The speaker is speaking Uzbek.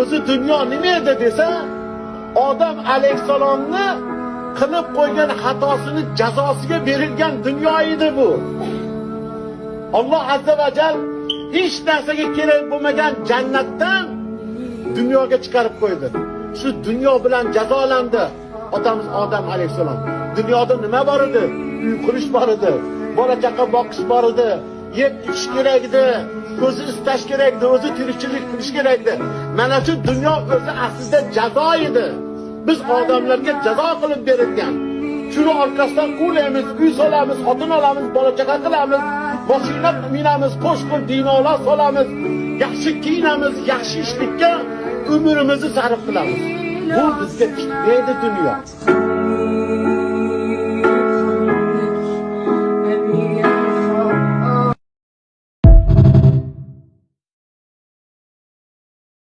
O'zi dunyo nima edi desa, Odam alayhissalomni qilib qo'ygan xatosini jazosiga berilgan dunyo edi bu. Alloh azza va jal hech narsaga kerak bo'lmagan jannatdan dunyoga chiqarib qo'ydi. Shu dunyo bilan jazolandi otamiz Odam alayhissalom. Dunyoda nima bor edi? Uy qurish bor edi, bola chaqa boqish bor edi, yeb ichish kerak edi, o'zi istash kerak edi, o'zi tirikchilik qilish kerak edi. Mana shu dunyo o'zi aslida jazo edi. Biz odamlarga jazo qilib berilgan. Shuni orqasidan quvlaymiz, uy solamiz, xotin olamiz, bola chaqa qilamiz, mashina minamiz, qo'shqir binolar solamiz, yaxshi kiyinamiz, yaxshi ishlikka umrimizni sarf qilamiz. Bu bizga fitna edi dunyo.